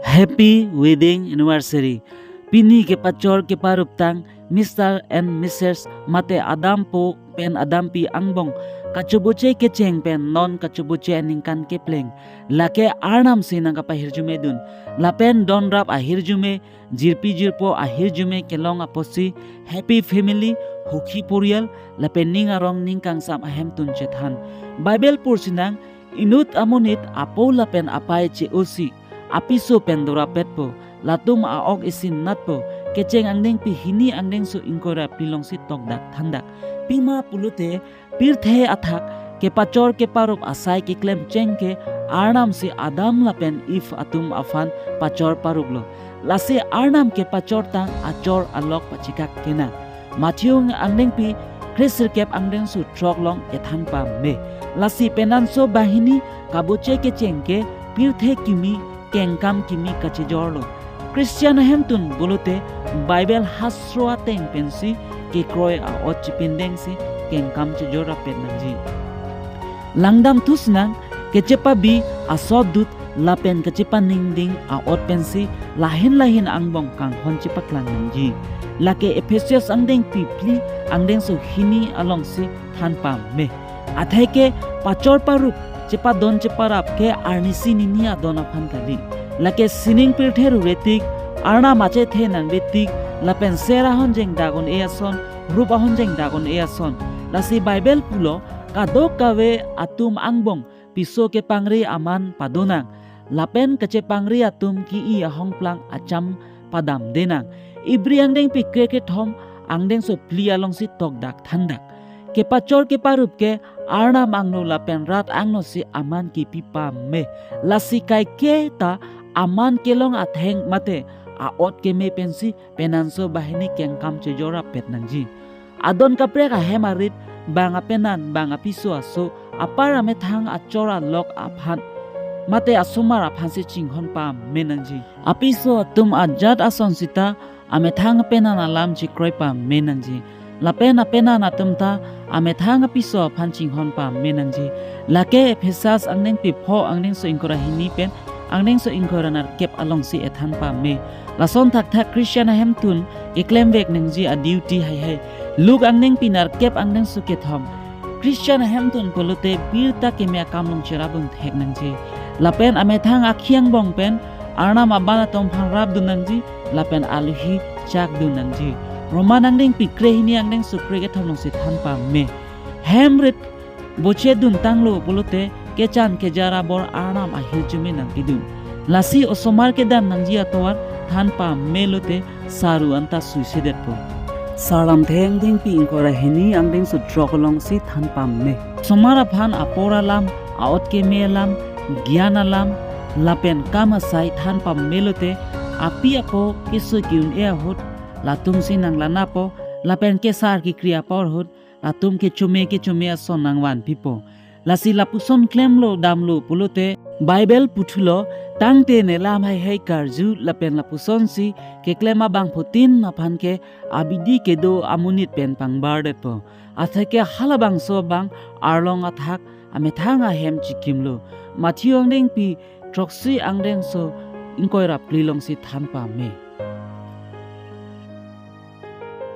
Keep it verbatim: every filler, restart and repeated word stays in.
Happy wedding anniversary. Pini kepachor keparuptang Mister and Missus mate adampo pen adampi angbong kachoboche kecheng pen non kachoboche aningkan kepleng. Lake Arnam si nangkapahirjume dun. Lapen donrap ahirjume, jirpi jirpo ahirjume kelong apotsi happy family, hukhi porial, lapen ning arong ning kangsam ahemtun chethan. Bible pursinang, inut amonit apo lapen apei che-osi, apiso pen dorapetpo, latum a-ok isinnatpo, kecheng angdengpi hini angdengso ingkoi ra phli alongsi tokdak thandak. Pima pulote, pirthe athak kepachor keparup asai keklem cheng ke Arnam si Adam lapen Eve atum aphan pachor paruplo. Lasi Arnam kepachortang achor alok pachekak kenang. Matthew angdengpi kresirkep angdengso throk along kethan pame. Lasi penanso banghini kaboche kecheng ke pirthe kimi, kengkam kimi kachejorlo. Christian ahemtun pulote Bible hastro ateng pensi kekroi a-ot chipindengsi kengkam chejor rapet nangji. Langdam thusnang, kechepabi asodut lapen kechepaningding a-ot pensi lahin lahin angbong kanghon chepaklang nangji. Lake Ephesus angdengpi phli angdengso hini alongsi than pame. Atheke pachor parup chepadon cheparap ke arnisi nini adon aphan kali. Lake sining pirthe ruretik, Arnam achethe nangvetik, lapen ser ahonjeng dagon e ason, rup ahonjeng dagon e ason. Lasi Bible pulo, kadokave atum angbong piso kepangri aman padonang, lapen kachepangri atum ki-i ahongplang acham padamdenang. Ibri angdengpi kre kethom angdengso phli alongsi tokdak thandak. Kepachor keparup ke Arnam angno lapen rat angno si aman kipi pame. Lasi kaike ta aman kelong atheng mate a-ot keme pensi penanso banghini kengkam chejor rapet nangji. Adon kaprek ahem arit, bang apenan, bang apiso aso, apar amethang achor alok aphan mate asomar aphansi chinghon pame nangji. Apiso atum ajat ason sita amethang apenan alam chekroi pame nangji. Lapen apenan atum ta amethang apiso aphan chinghon pame nangji. Lake Ephesus angdengpi pho angdengso ingkoi ra hini pen angdengso ingkoi ra nerkep alongsi ethan pame. Lason thakthak Christian ahemtun keklemvek nangji a-duty heihei. Luke angdengpi nerkep angdengso kethom. Christian ahemtun pulote birta keme akam along cherapdun thek nangji. Lapen amethang akhei angbong pen Arnam aban atum aphan rapdun nangji, lapen alohi chakdun nangji. Roman angdengpi kre hini angdengso kre kethom alongsi than pame. Hem rit boche dun tanglo pulote kechan kejar abor Arnam ahirjume nangpidun. Lasi osomar kedam nangji atovar than pame lote saru anta suisedetpo. Sarlamthe angdengpi ingkoi ra hini angdengso throk alongsi than pame. Osomar aphan apor alam, a-ot keme alam, gyan alam, lapen kam asai than pame lote api apo keso ki-un-e ahut latumsi nanglanapo, lapen kesar kekri apor ahut latum kechome kechome ason nangvanpipo. Lasi lapuson klemlo damlo pulote Bible puthulo, tangte ne lam heihei karju lapen lapusonsi keklem abangphutin aphan ke abidi kedo amonit pen pangbardetpo. Atheke halabangso abang arlong athak amethang ahem chikimlo. Matthew angdengpi throksi angdengso ingkoi ra phli alongsi than pame.